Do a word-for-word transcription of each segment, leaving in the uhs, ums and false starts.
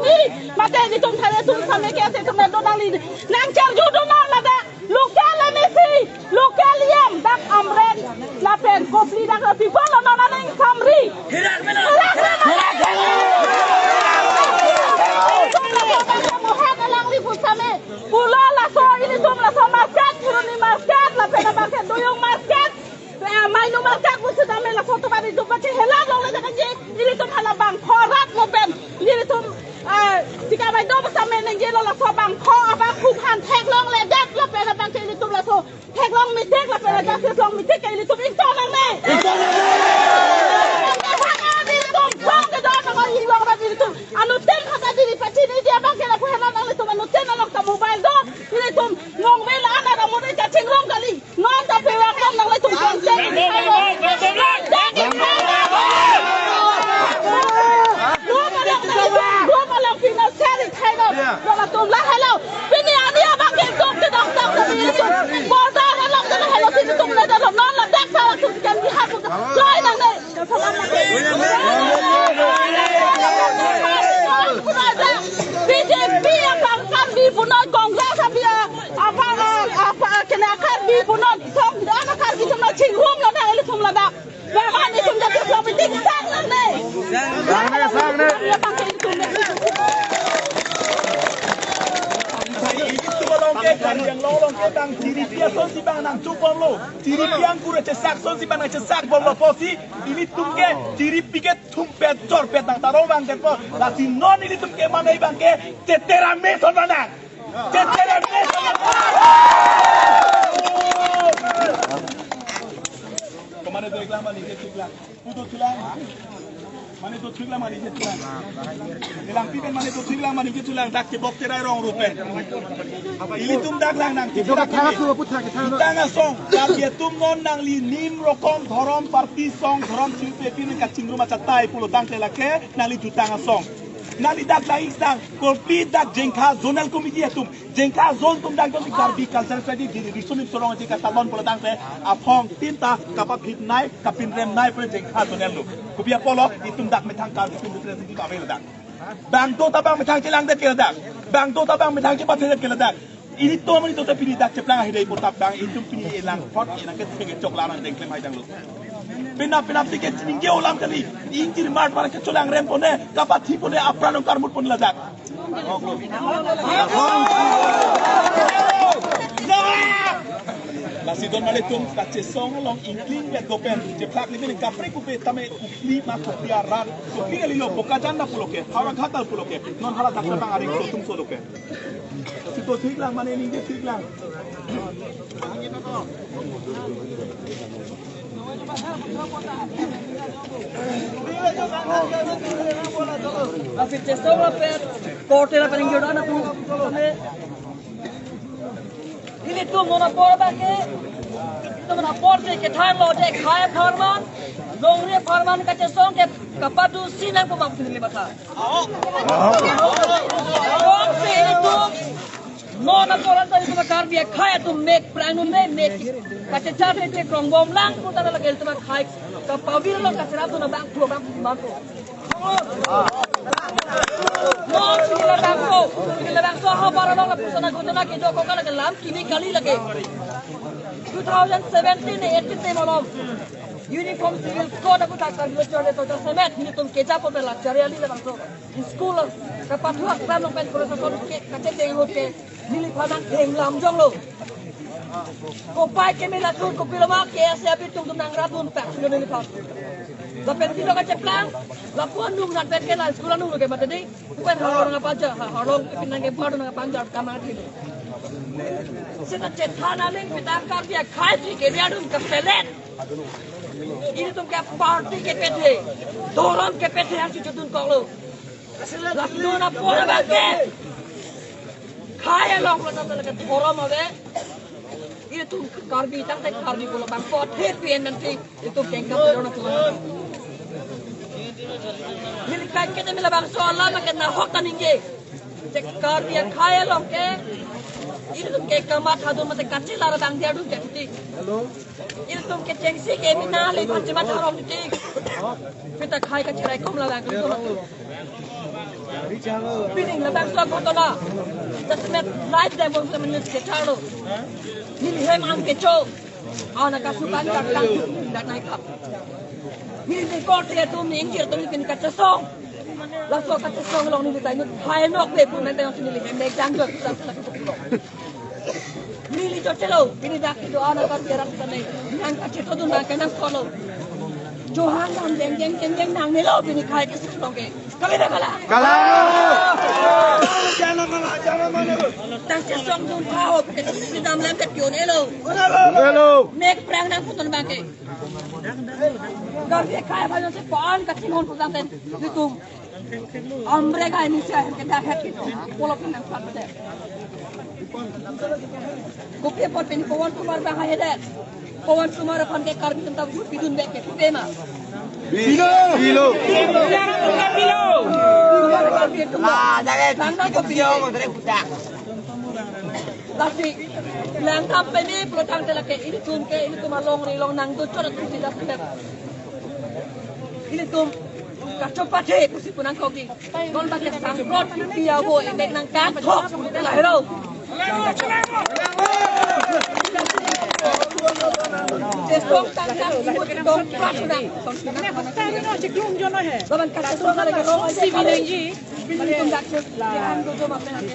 Ni, mate ilitum thare atum same ke ase atum nangdo nangli. Nangcharju do non ladak. Local M A C, local E M, dak Amren lapen Kopili dak people lo non aning samri. Herak melo. Herak melo. Herak melo. Mohan alangli pusame. Pulo laso ilitum laso market, Puruni market, lapen abangke Doyong market. Eh, Mainu market pusitame laso atum ari dupa ke helang longle dak ke ilitum hala bangpho rat mo pen ilitum, eh, tika mai do pusitame nengje lo laso bangpho abang khuphan theklongle dak lapen abangke ilitum laso theklong mitik lapen dak theklong mitik ke ilitum ingtonangne. Ilitum bang ke do nang ilitum anuttin kata diri pachini dia abangke lapu helang nanglitum anuttin along ta mobile do ilitum nongve la ana ramuri kachingrum kali. Non ta pe vang non nanglitum konsep. Dua malang nanglitum, dua malang financial thai non. Dua malang tum la hello. Pini ani abang ke tum ke dong dong dong ilitum. Border along dong hello ilitum le dong non ladak sa tum kan di hak. Join nangne. B J P abang Karbi punoi, Congress abang, abang, ah, apa, kena Karbi punoi, song, dana Karbi cuma chingrumlo nang ilitum ladak. Bang, ilitum dak ilitum meeting sang nangne. Sang nangne, sang nangne. Ya, pakai ilitum. Ilitum along ke, Karbi Anglong along ke, bang, chiri pi asonsi bang nangchobomlo. Chiri pi angkur chesak asonsi bang nangchesakbomlo pusi. Ilitum ke chiri pi ke thumpet chorpet nang taro bang ke po. Lasi non ilitum ke mane bang ke chetere mesen bang nang. Chetere mesen bang nang. Kemana tu iklan bang ni ke iklan. Putu iklan. Mane dothulang mane dothulang. Nangli pen mane dothulang mane dothulang dak kebok cherai rong rupen. Ilitum dak lang nang. Itu ke tharak tu, put tharak, tharak tu. Jutang asong, Karbi atum non nangli nim rokom dhorom party song dhorom silpe pin kachingrum achatai pulo tangte lake nangli jutang asong. Nangli dak lang ik tang, Kopili dak Jengkha Zonal Committee atum. Jengkha zone atum dak dong Karbi Cultural Society di Risuni Sorong Jengkha Talon pulo tangte aphong tin ta kapaphit nai kapinrem nai pen Jengkha zonal lo. Kopi apotlo itum dak methang Karbi atum representative ave lo dak. Bang do ta bang methang chelang det ke ladak. Bang do ta bang methang chepat det ke ladak. Ilitum ilitum ta pini dak cheplang ahidai potap bang itum pini elang pot enang ke thengchok lang nang dengklem hai dang lo. Penap penap tiket ningje olam kali. Ingjir mart mart kecholang rem pone, kapathi pone, apran karmut pone ladak. Lasi don mane tum kachesong along ingkling le dopen. Cheplak ni bini kapri kupe tame kupli ma kupli arat. Kupli kali lo Bokajan da pulo ke, Howraghat da pulo ke. Non hala dak bang ari tum solo ke. Lasi to thik lang mane ningje thik lang. Lasi chesong lapen korte lapen ingjir dana pu. Ilitum non apor abangke, ilitum non apor ke kethan lo je khei apharman, longri apharman kachesong ke kapadu sinang pu bang sini lima tha. Kongsi ilitum non apor anta ilitum Karbi akhei atum mek prangnun me mek kachechar ke chekrongbom lang pu ta lake ilitum akhei kapavir lo kacherap tu na bang thu bang thu bang thu. Non sini labangso, sini labangso habar along lapuson agunjona kedo ko kala kelam kimi kali lake. Two thousand seventeen eighteen te malom. Uniform Civil Code aku tak kali lo chole to semet ilitum keja po pela chari ali labangso. School kapathuak pen long pen kolej kolej ke kate deng hot ke neliphan nangtheng lam jonglo. Kopai keme latur kopilo ma ke ase abitung tum nang ratun tak silo neliphan. Lapen kilo kacheplang, lapu anung nat pen ke la school anung lo ke mate dei. Pen harong apa aja, ha- harong ke pinang ke baru nang panjar kamar kilo. Seta chethan aling pitang Karbi akhei ke dia dun kepelet. Ilitum ke party kepethe, dhorom kepethe hang chuchutun koklo. Lapuson apor abangke khei along lo tangte lake dhorom ave. Ilitum Karbi tangte Karbi pulo bang pot he P N N T ilitum kengkam dhorom pulo. Neli kaiketa me labangso alam ke nahok ta ningje. Je Karbi akhei along ke ilitum ke kamatha dun mate kachelar abang dia dun ke titik. Ilitum ke chengsi ke mina le pan chematha rong titik. Pita khei kacherai kom labang ke ilitum. Pining labangso ghotona. Jasemet live dei bangso menit kecharlo. Neli hem an kecho. Ana kasukan kakang dat naikap. Neli korte atum ningkir atum neli pini kachesong. Laso kachesong along neli tainut hai nok be pun nang tayong neli hem mek jang jot. Neli chot chelo, pini dak kedo-an akam kerak tame. Nang kachetodun nang kenang solo. Johan nang jeng jeng jeng jeng nangnelo pini khai kesuklong ke. Kami na kala. Kala. Tang chesongdun tha ho, pini dam lem ke pion elo. Elo. Mek prang nangputun abang ke. Kami khai bhajon si pan kachinghon putang ten. Ditum. Ambre kai ni siya, kita het kita. Polo pinang sat bete. Kopi apot pini Pawan Kumar bang hai det. Pawan Kumar aphan ke Karbi atum ta vote pidun bek ke, pute ma. Pilo. Pilo. Pilo. Kumar Karbi atum. La, jangan. Nang nang kopi. Lasi, lang kam peme pulo tangte lake, ilitum ke, ilitum along ni long nangdo chot atum si das. Ilitum kachopathe pusi punang kogi. Non bagi sangkrot dia bo, inek nang kathok lahero. Chesong tangtang imut tong prat na. Baban kachesong lagi rong aja. Ilitum dak ses, yang dojo mapen ake,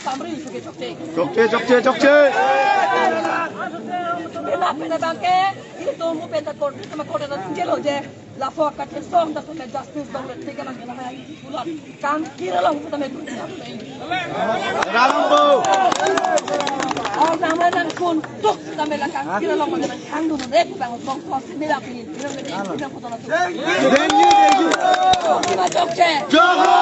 samri suke chokche. Chokche, chokche, chokche. Pena, pena bangke, ilitum mu penta korte, sama korte na jelo je. Laso kachesong ta sene justice dong le tiga lang jela hai. Bulat kangkir along ta me dun. Rambo. Aw nama nang kun tuk ta me la kangkir along ma nang kang dun de bang bong kos ni la pini. Dengi, dengi. Sima chokche. Jogo.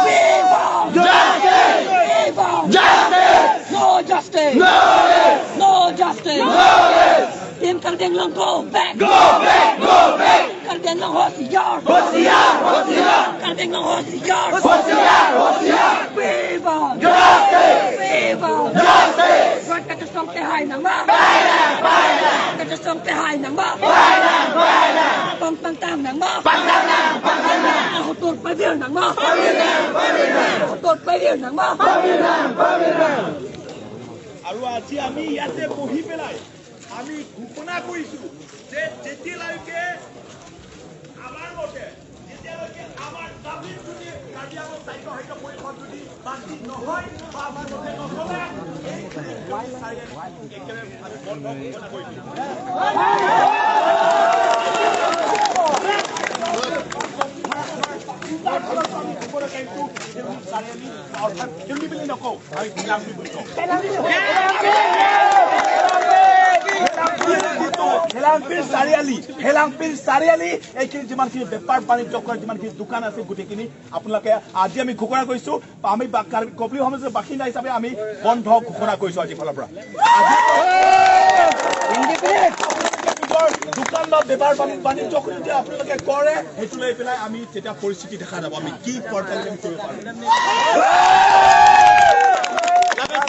Viva. Justice. Viva. Justice. No justice. No rest. No justice. No rest. Team Karbi Anglong, go back! Go back! Go back! Karbi Anglong hosiyar! Hosiyar! Hosiyar! Karbi Anglong hosiyar! Hosiyar! Hosiyar! Viva! Justice! Viva! Justice! Rat kachesong te hai nang ma? Bai nang! Bai nang! Kachesong te hai nang ma? Bai nang! Bai nang! Pang pang tang nang ma? Pang tang nang! Pang tang nang! Hotor pavir nang ma? Pavir nang! Pavir nang! Hotor pavir nang ma? Pavir nang! Pavir nang! আৰু আজি আমি ইয়াতে বহি পেলাই আমি ঘোষণা কৰিছো যে যেতিয়ালৈকে আমাৰ মতে, যেতিয়ালৈকে আমাৰ দাবীত যদি কাৰ্বি আংলং স্বায়ত্তশাসিত পৰিষদ যদি বাতিল নহয় বা আমাৰ মতে নচলে, এই চাৰিআলি একেবাৰে আমি বন্ধ ঘোষণা কৰিম। চাৰিআলি অৰ্থাৎ খেলি বুলি নকওঁ, আমি ঢেলাংপি বুলি কওঁ। হেলাংপিৰ চাৰিআলি, হেলাংপিৰ চাৰিআলি, এইখিনি যিমানখিনি বেপাৰ বাণিজ্য কৰে, যিমানখিনি দোকান আছে, গোটেইখিনি আপোনালোকে আজি আমি ঘোষণা কৰিছো, আমি বা-, কাৰ্বি কপলি সমাজৰ বাসিন্দা হিচাপে আমি বন্ধ ঘোষণা কৰিছো আজি ফালৰ পৰা। আজি নিজৰ দোকান বা বেপাৰ বাণি-, বাণিজ্য কৰি যদি আপোনালোকে কৰে, সেইটো লৈ পেলাই আমি তেতিয়া পৰিস্থিতি দেখা যাব, আমি কি পৰ্যায়ত আমি কৰিব পাৰোঁ।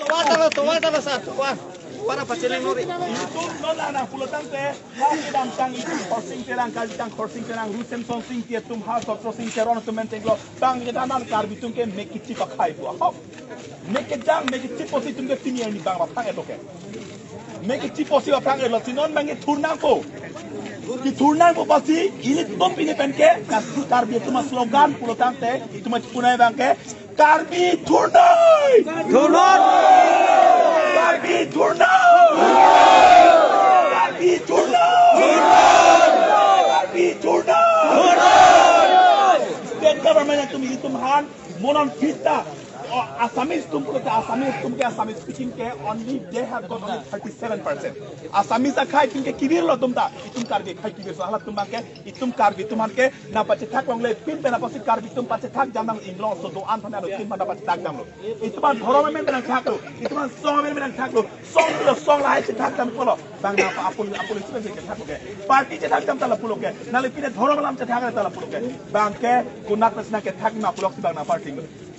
Toma, toma, toma, toma, sir. Toma. Para pachiling nori. Itum non lang nang pulo tangte, lagi damtang itum Khorsing Terang, kali tang Khorsing Terang, Ru Semson Sing, Tietum Ha, Sotro Sing Teron, Tumen Tenglo, tang kita nan Karbi tum ke mekitip akhai dua. Hop. Mekejang, mekitip posi tum ke timi ani bang bapang eto ke. Mekitip posi bapang eto, sinon bang ke thurnang po. Ki thurnang po posi, ilitum pini pen ke, Kar-, Karbi atum slogan pulo tangte, itum punai bang ke, Karbi thurnoi! Thurnoi! Karbi thurnoi! Karbi thurnoi! Karbi thurnoi! State government atum itum han monon phita. O, Assamese atum pulote Assamese atum ke Assamese speaking ke only they have got only thirty-seven percent. Assamese akhai atum ke kibirlo atum ta, itum Karbi akhai kibirso, halatum bang ke itum Karbi atum han ke nangpachethak longle pin pen apotsi Karbi atum pachethak jam nang inglong so do-an thane alo tin mana pachethak jamlo. Itum an dhorom amen nangthaklo, itum an song amen nangthaklo, song lo song lahai chethak jam pulo. Bang nangpa apul apul isi pen chethak ke. Party chethak jam ta lapulo ke. Nangli pine dhorom alam chethak ta lapulo ke. Bang ke kunak ta sina kethak ma pulok si bang nang party.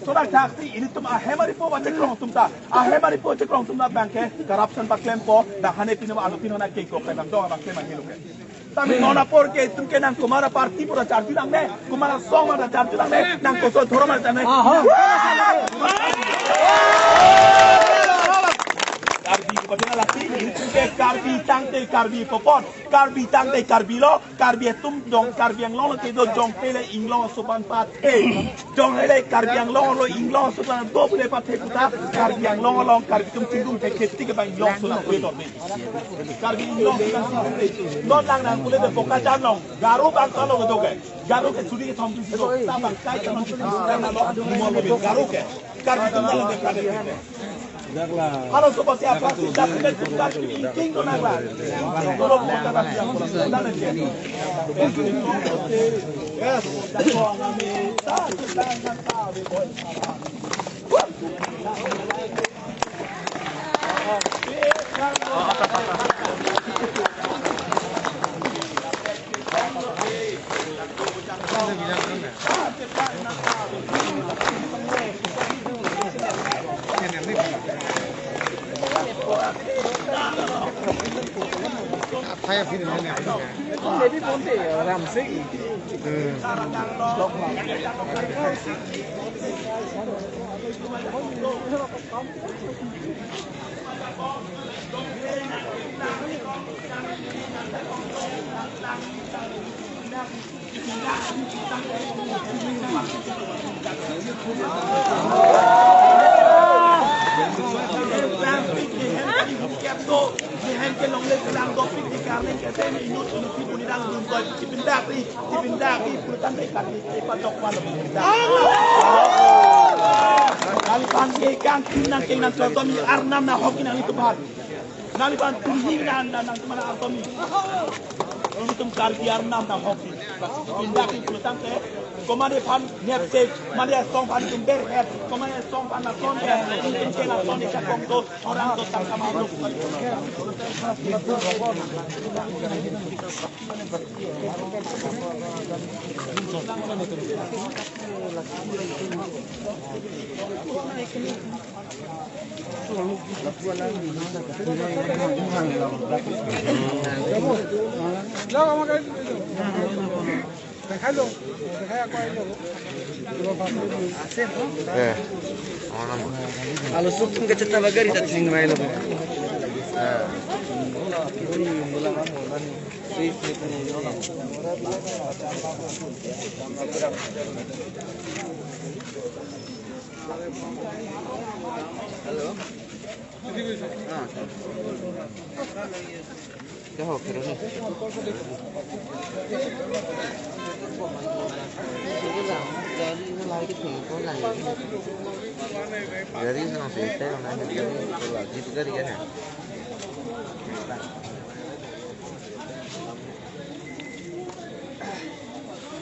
Sodak thaksi ilitum ahem aripo ba chekrong atum ta. Ahem aripo chekrong atum ta bang ke corruption paklempo, dak hane pine ba alo pine na ke ko ke bang dong bang ke ma hilo ke. Tame non apor ke itum ke nang komat aparty pura charju nangne, komat asong pura charju nangne, nang koson dhorom pura nangne. Aha. Karbi kepadenga lasi, itum ke Karbi tangte Karbi popon, Karbi tangte Karbi lo, Karbi atum jong, Karbi Anglong lo kedo jongte le Inglong asoban pat. Eh, jong hele Karbi Anglong lo Inglong asoban do pule pathe puta, Karbi Anglong along Karbi atum chingdung ke kheti ke bang Inglong asoban do. Karbi Anglong asoban do. Non lang nang pule de Bokajan along, Garo bang kalo do ke. Garo ke suri kethom tu si do. Ta bang kai ke non si do. Garo ke. Karbi atum nang ke kade. Halo sobat siapa sih? Dak pen tukar kini ingking ko nang ba. Ingking ko lo kota ba siapa? Yes. Nangli pan ke kang tin nang keng nang chotom arnam nang hoki nangli tupan. Nangli pan tin hing nang nang nang tuman artomi. Itum Karbi arnam nang hoki. Pindah ke pulutang ke. Komat aphan nepse, komat asong aphan itum berhet, komat asong aphan naton ke, itum ke naton ke kong do, orang do tang sama do. Eh, oh, nama. Alo sukun ke ceta bagari tak sing main lo. Eh. Hello. Ah. Kya ho, kya ho? Gari na sita na, gari lagi tu gari ya.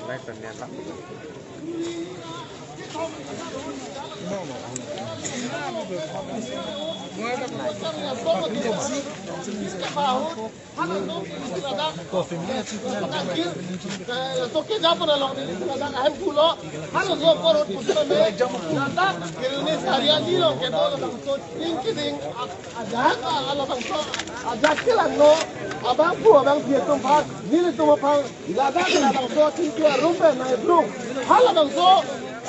Lai pemia tak. Ajak, ah, labangso, ajak kelangno, abangphu abangphi atum aphan, nelitum aphan, ladak labangso, tingki arum pen nangdrung. Halabangso,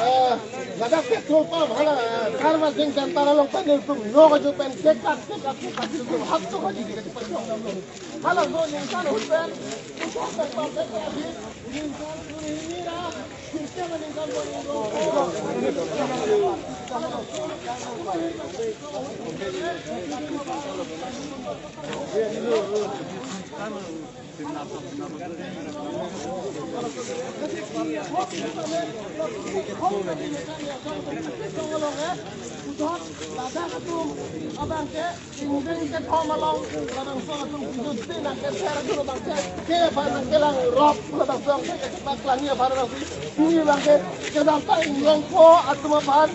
eh, ladak petrol pump, hala, eh, car washing center along pen nelitum, no kaju pen, kekat, kekat, kekat, nelitum, hap to kaju, kekat, kekat, kekat. Halabangso, ningkan ahut pen, usah pen, pen, pen, pen, Ladak atum abang ke, ingdeng kethom along, labangso atum kejut tin nang keser atum abang ke, ke aphan nang kelang rop, labangso abang ke, kepak langi aphan abang si, pini abang ke, kedamtang inglongpo atum aphan,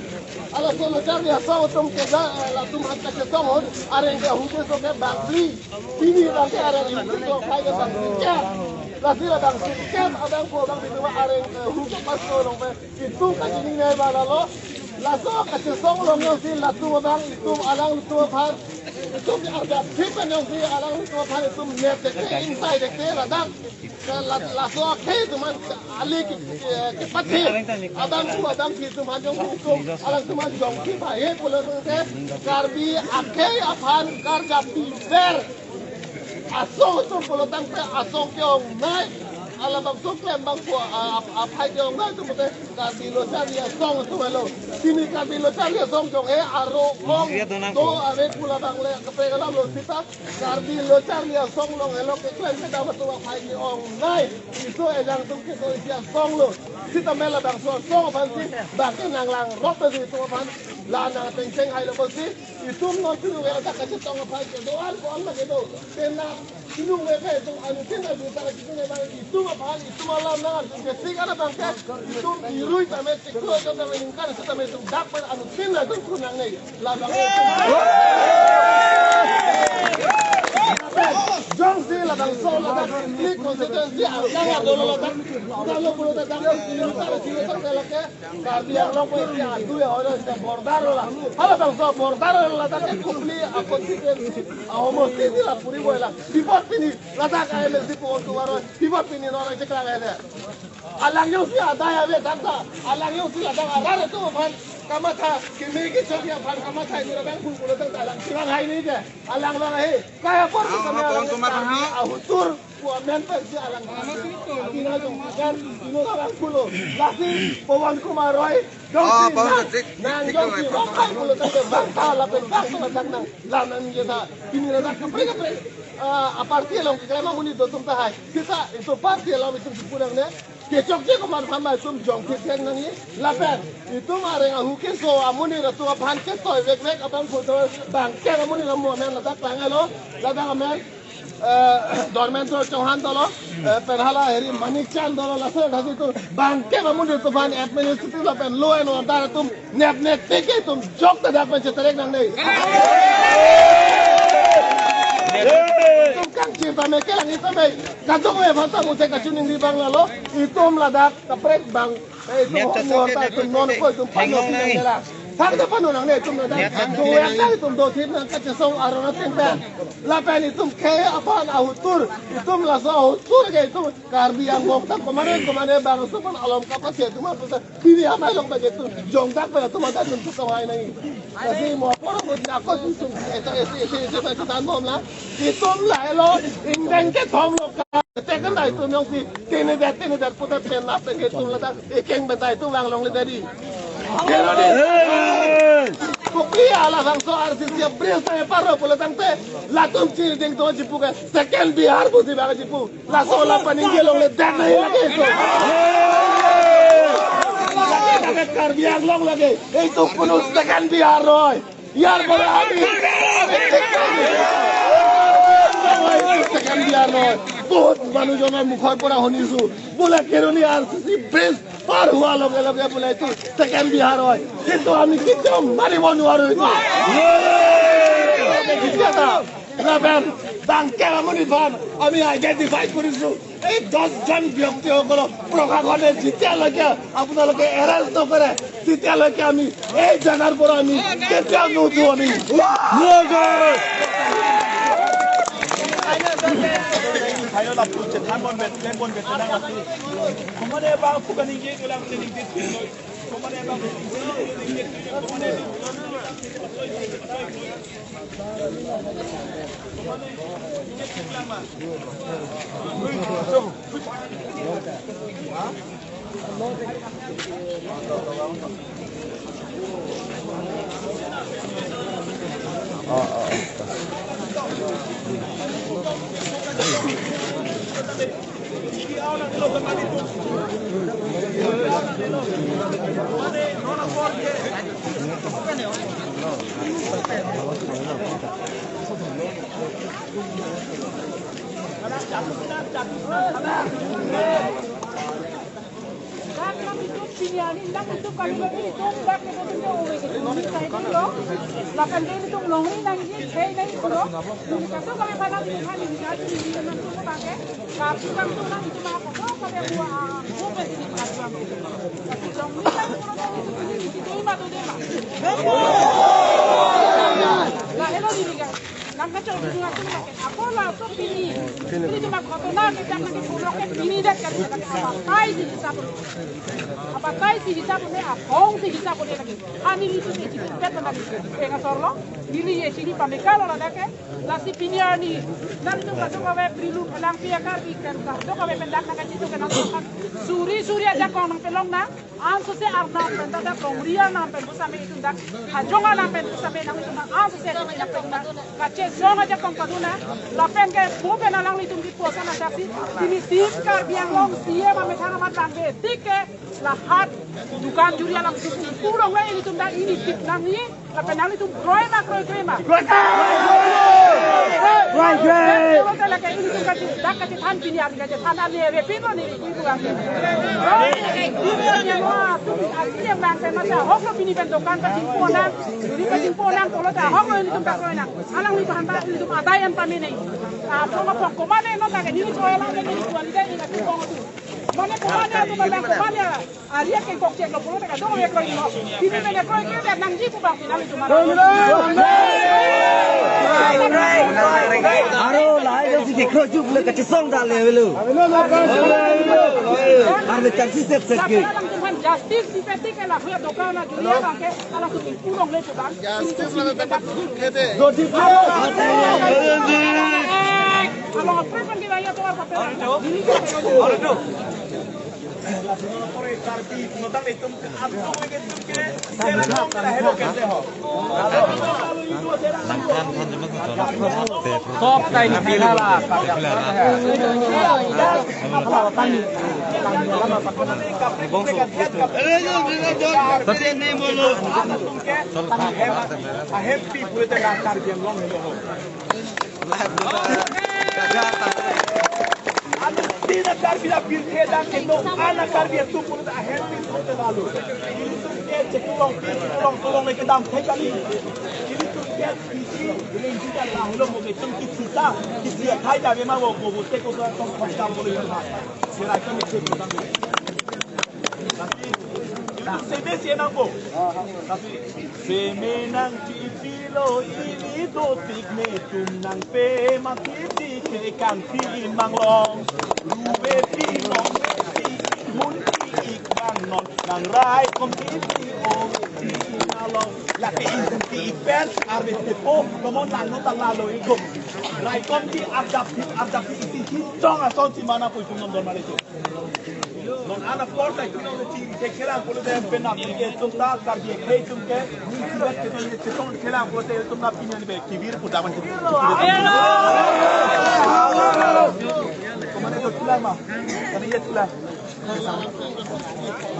ala solo charli asong atum keda, eh, latum aphan kachesong ahut, areng ke ahut so ke bangli, pini abang ke areng ahut so kai ke bangli ke, lasi labangso ke, abangpo abang di tuma areng, eh, ahut ke paso along pen, itum kachiningnei ba lalo, laso kachesong along yong si latum abang, itum alanglitum aphan, Itum arjap thip pen jongsi alanglitum aphan itum nep dekte, ingtai dekte, ladak, la, laso akhei atum an ali ke, ke, kepathe. Abang pu abang si atum aphan jongsi itum alangtum an jongsi bahe pulo tangte, Karbi akhei aphan karjap piver asong atum pulo tangte asong ke-ongnei. Alabangso klembang pu a, a, aphai ke-ongnei atum pute Karbi Lo Charli Asong atum helo. Pini Karbi Lo Charli Asong jong he aro ong do ave pu labang le kaprek alam lo sita. Karbi Lo Charli Asong along helo keklem kedam atum aphai ke-ongnei. Iso ejang atum keso isi asong lo. Sita me labangso asong aphan si bangke nanglang rok ta si itum aphan la nang chengcheng hai lo pusi itum non pinu ke ladak kachetong aphai kedo-an ko-an ma kedo. Tena pinu ke ke itum anuttin ta juta kachetong abang itum aphan itum alam nang itum ke sing ada bangke itum irui tame chiklo itum tame ningkan sita me itum dak pen anuttin ta itum kunang nei. Labang jongsi labangso ladak klik constituency arjang adolo ladak. Dalo pulo ladak. Dalo pulo ladak. Karbi Anglong pen si adu ya oro sita border lo la. Halabangso border lo ladak ke Kopili a constituency, a homosti si la puri boi la. Bipot pini ladak a M L C pu ontu aro. Bipot pini norang cheklang ede. Alang jongsi adai ave tangta. Alang jongsi ladak arat atum aphan kamatha, keme kechok aphan kamatha ini labang pun pulo tangta alang chirang hai ni je. Alang bang he. Kaya por Ah, kami ah, alang Pawan Kumar Karbi Roy. Ahutur. Pu amen pen si alang. Atina jong kan ino alang pulo. Lasi Pawan Kumar Roy. Dong Ah, si Pawan nang, Kumar, nang tik, dong tik, si tik, rong hai pulo tangte bangta lapen bangta ladak nang. Lam nang ye ta. Pini ladak kaprek kaprek. Ah, aparty along keklem amonit do atum ta hai. Sita itum party along itum si pu nangne. Kechokche komat aphan ma itum jong thek nangji. Lapen itum areng ahu keso amonit atum aphan ketoi vekvek abang photo bangke amonit amen ladak klang lo. Ladak amen, eh, Dharmendra Chauhan dolo, eh, pen hala heri Manik Chand dolo, laso thasi itum bangke amonit atum aphan administrative lapen law and order atum nepnepik ke itum jok ta dak pen cheterek nangne. Itum kangchir tame kelang tame kadokave aphan ta mute kachiningri abang lalo. Itum ladak kaprek bang, eh, itum Net homework ta itum non ko itum pano nangne. Thang ta pano nangne itum ladak. Net ta duet ta itum do thip nang kachesong aron atin pen. Lapen itum khei aphan ahutur, itum laso ahutur ke itum Karbi Anglong ta komane komane bangso aphan alom kapase atum aphan Pini amai long bagi tu jongdak pada tu mata tu tu kawai nai. Kasi mo poro mo na ko tu tu eta eta eta eta eta tan bom la. Itum lahelo ingdeng kethom lo ka. Tekan dai tu nyong si tene dat tene dat putar pen lap pen itum ladak ekeng bentai tu lang long le tadi. Kero di. Kopili alabangso R C C bridge ta paro pulo tangte latum chiri ding to jipu ke second Bihar buti bang jipu. Laso la paningje longle det nahi lake itum. Lake lake Karbi Anglong lake. Itum punu second Bihar noi. Iyar pore ami. Second Bihar noi. Bahut manujon mukhor pora hunisu. Bole Kheroni R C C bridge par hua loge loge bole itum second Bihar noi. Kintu ami ketiao maribo nuwaro itum. Lapen bangke amonit aphan ami identify korisu. এই দহজন ব্যক্তিসকলক প্ৰশাসনে যেতিয়ালৈকে আপোনালোকে এৰেষ্ট নকৰে, তেতিয়ালৈকে আমি এই জেগাৰ পৰা আমি কেতিয়াও নুঠো আমি। Dak nang itum pini ani nang itum kali lagi itum dak itum itum uwe itum ini kaini lo. Lapen ke itum longri nangji, khei nangji pulo. Ini kaso kami pada itum hani ini kaso ini nang itum pakai. Kapi kang itum nang itum apa? Kami buat, ah, buat ini kaso. Tapi longri nangji pulo, ini ini ini matu deh mah. Lahelo di ini kan. Nangkachongdun atum lake, ako laso pini, pini cuma ghotona kita lagi pulok ke pini dak kali, abatai si hisap. Abatai si hisap, ahong si hisap lagi. Ani nelitum isi pet lagi. Enga sorlo, neli isi ni pameka lo lake. Lasi pini arni, nanglitum kadokave Prilu Phelangpi akar ikan kadokave pen dak nangkachito ke nangtum suri suri ajakong nangpelong nang. Ansose arnam pen dak longri arnam pen pusitame itum dak, hajong arnam pen pusitame nanglitum ansose itum dak pen dak kachesong ajakong padun nang. Lapen ke mo pen alanglitum kipu ason ajaksi, pini Team Karbi Anglong C E M amethang amat bangke tik ke lahat dukan juri alanglitum pulong le ilitum dak ini tik nangji. Lapen nanglitum kroi ma, kroikre ma? Kroikre! Kroikre! Kroikre! Lake ilitum kachi, dak kachethan pini arni kachethan arni ave pin lo neli kui buang. Kroikre! Kroikre ma, tum arni yang bang pen masa ahok lo pini pen dokan pachingpo nang, juri pachingpo nang, tolo ta ahok lo ilitum kakroi nang. Alanglitum hanta ilitum adai an pamene. Ah, tong apong komane non lake neli kroi lang neli kuan dei ilitum pong tu. Mane komane atum abang komane. Ari akengkok chek lo pulote kadokave kroilo. Pini mene kroikre nangji pu bang pini nelitum. Aro lahai jongsi kekroi chuk le kachesong ta le velo. Arve chances sep sep ke. Alanglitum aphan justice dipeti ke la huya dokan na juri bangke alanglitum pulong le pu bang. Justice mane dapat duduk kete. Along apre pen kita ya tuar papel. Ahem pi pure te Karbi Anglong helo. Anu tina Karbi la pirthe dang ke no ana Karbi atum pun ta ahem pi pun ta lalu. Ilitum ke chekulong pi chekulong tulong le kedam thai kali. Ilitum ke isi ring kita lahelo mo ke tum kisi ta kisi athai ta be ma bo bo te ko ta tong tong kam boleh ma. Sira kami chekulong. Tapi ilitum seme si nang bo. Tapi seme nang chipilo ili dotik netum nangpe matiti ke kangpi manglong. Ruve pi long pi mun pi ik bang non nang rai kom pi pi o pi malong. Lake insen pi ik pen arve tepo komon lang no ta lalo ikum. Rai kom pi arjap pi arjap pi isi hichong ason si mana pu ikum nom don malitum. Non ana por ta kino le chiri te kelang pulote penap ke tum ta Karbi ke tum ke. Ni sibat ke tum ke tum kelang pulote tum na pinyan be kibir puta man. Komane to tulang ma. Kami ye tulang.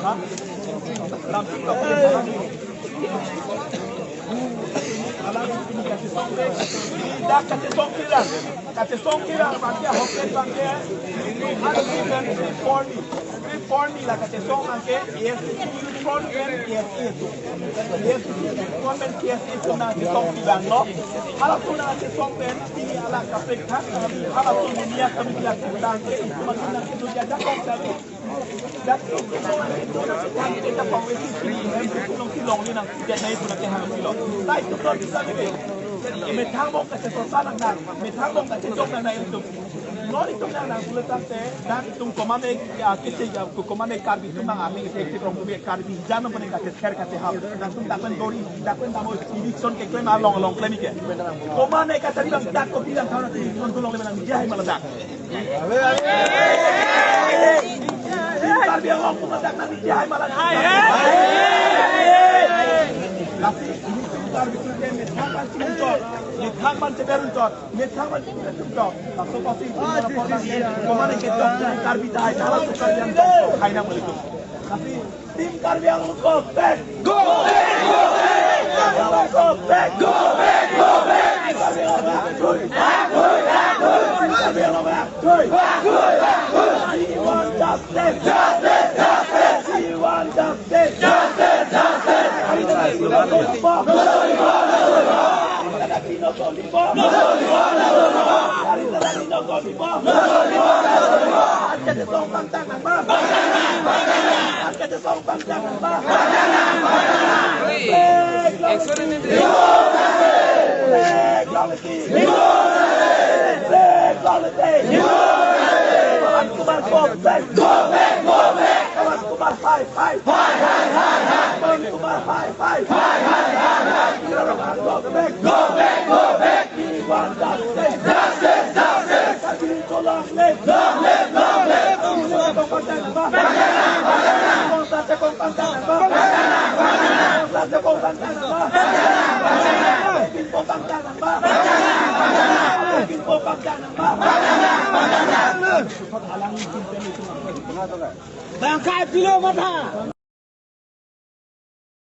Ha? Ram tum to. Alam ini kachisong de. Ini dak kachisong kelang. Kachisong kelang bangke hotel bangke. Ini three forty. Three forty la kachisong bangke. Yes, front and yes, yes. Yes, front and yes, yes na kachisong kelang lo. Hala tu na kachisong pen ini ala kapek tha. Hala tu dunia kami bilang kita ke itu makin nak itu jaga kong kami. Methang bong kachesong nang nang, methang bong kachesong nang nang itum. Non itum nang nang pulo tangte, dan itum komane, ya, kese ya, komane Karbi itum nang arni kese itum rong Karbi jan nang pene kachekher kachehap. Dan itum dapen dori, dapen damo election ke klem along along klem ke. Komane kachari bang dak ko bilang thana itum tulong le nang jahai malah dak. Karbi Anglong pun ada kami di hai malam. Tapi ini tuh Karbi tuh dia methang ban cincor, methang ban ceber uncor, methang ban cincor uncor. Langsung pasti itu orang korban dia. Kemana kita Karbi dah hai, salah tuh Karbi yang hai nama itu. Tapi Team Karbi Anglong go back! Go back! Go back! Karbi Anglong go back! Go back! Go back! Karbi Anglong back! Karbi Anglong back! We want justice! Justice! Justice! We want justice! Justice! Justice! Karbi Anglong go back! Karbi Anglong go back! Karbi Anglong go back! Equality! Equality! Pawan Kumar, go back! Go back! Go back! Pawan Kumar, fight! Fight! Fight! Fight! Fight! Fight! Pawan Kumar, fight! Fight! Fight! Fight! Fight! Go back! Go back! Go back! We want justice! Justice! Justice! Long live! Long live! Long live! Bangkai pilo matha.